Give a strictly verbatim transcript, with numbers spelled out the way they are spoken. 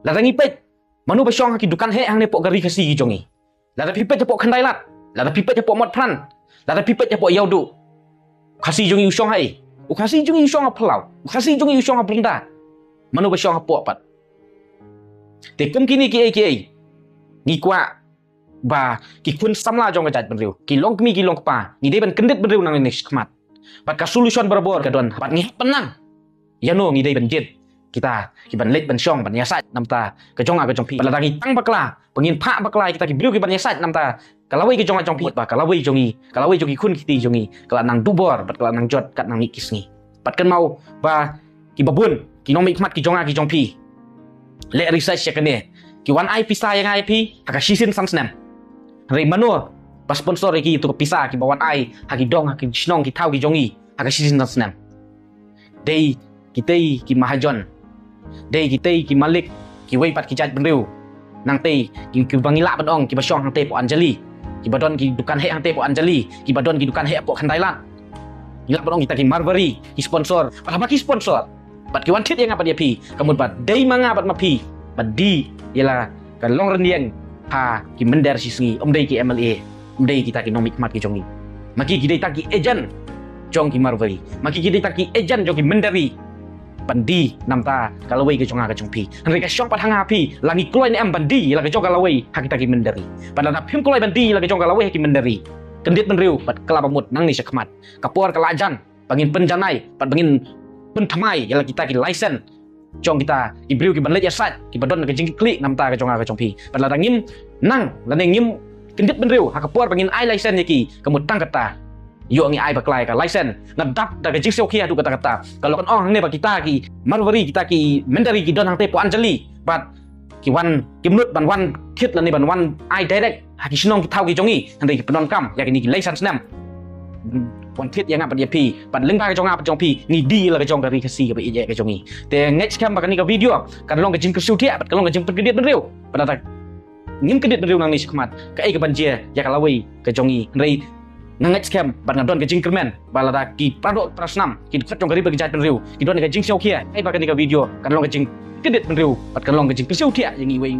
Lada ngi peit, mano ba shong ha ki dukan heh hangne hapoh ka ri Khasi ki jong ngi? Lada phi peit hapoh Khyndai Lad, lada phi peit hapoh Motphran, lada phi peit hapoh Ïawduh, u Khasi jong ngi u shong ha ei? U Khasi jong ngi u shong ha Phyllaw, u Khasi jong ngi u shong ha Brynda. Mano ba shong hapoh pat? Te kum kine kiei kiei, ngi kwah ba ki khun samla jong ka jaitbynriew, ki longkmie ki longkpa, ngi dei ban kyndit bynriew nangne shakhmat. Bad ka solution barabor ka don, bad ngi hap ban nang. Ïano ngi dei ban jied? Kita ki ban leit ban shong ban ïasaid namar ka jong nga ka jong phi. Bad lada ngi tang bakla, ba ngin phah bakla ïa kita ki briew ki ban ïasaid namar ka lawei ka jong nga jong phi, ba ka lawei jong ngi, ka lawei jong ki khun kti jong ngi ka la nang duh bor bad ka la nang jot kat nangne ki sngi. Bad kynmaw ba kiba bun ki nongmihkhmat ki jong nga ki jong phi, leh research ïa kane, ki wan ai pisa ïa nga ïa phi ha ka shisien san snem. Hynrei mano ba sponsor ïa ki, ïa tu ka pisa kiba wan ai ha ki dong, ha ki shnong ki thaw ki jong ngi ha ka shisien san snem? Dei kitei ki mahajon, dei kitei ki malik, kiwei pat ki jaitbynriew. Nangtei ki, kiba ngi lah ban ong kiba shong hangtei hapoh Anjali, kiba don ki dukan heh hangtei hapoh Anjali, kiba don ki dukan heh hapoh Khyndai Lad. Ngi lah ban ong kita ki Marwari ki sponsor, bad haba ki sponsor, bad ki wan thied ïa nga bad ïa phi, ka mut ba dei ma nga bad ma phi ban die ïa la ka longrynïeng ha ki mynder shisngi, ym dei ki M L A, ym dei kita ki nongmihkhmat ki jong ngi. Ma ki, ki dei tang ki agent jong ki Marwari. Ma ki, ki dei tang ki agent jong ki mynder ri ban die namar ka lawei ka jong nga ka jong phi. Hynrei ka shong pat ha nga ha phi, la ngi kloi ne em ban die ïa la ka jong ka lawei ha kita ki mynder ri. Bad lada phim kloi ban die ïa la ka jong ka lawei ha ki mynder ri, kyndit bynriew bad kylla ba mut nangne shakhmat. Ka por ka la jan ba ngin pynjanai bad ba ngin pynthymmai ïa la kita ki license jong kita ki briew ki ban leit ïasaid, kiba don ka jingkitkhlieh namar ka jong nga ka jong phi. Bad lada ngim nang lane ngim kyndit bynriew ha ka por ba ngin ai license ïa ki, ka mut tang kata ïoh ngi ai bakla ïa ka license. Nga dap da ka jingsngewkhia haduh katta katta. Ka long, kan ong hangne ba kita ki Marwari, kita ki mynder ri ki don hangtei hapoh Anjali, bad ki wan, kim nud ban wan thied lane ban wan ai direct ha ki shnong ki thaw ki jong ngi, hynrei ki pyndonkam ïa kine ki lai san snem. Wan thied ïa nga bad ïa phi, bad lyngba ka jong nga bad jong phi, ngi die ïa la ka jong ka ri Khasi kaba ïeit ka jong ngi. Te ngeit skhem ba kane ka video kan long ka jingkyrsiew thiah bad kan long ka jingpynkyndit bynriew. Bad lada ngim kyndit bynriew nangne shakhmat, kaei kaban jia ïa ka lawei ka jong ngi? Hynrei nga ngeit skhem bad nga don ka jingkyrmen ba lada ki para doh para snam, ki dkhot jong ka ri bad ka jaitbynriew ki don ka jingsngewkhia, kaei ba kane ka video kan long ka jingkyndit bynriew bad kan long ka jingkyrsiew thiah ïa ngi iwei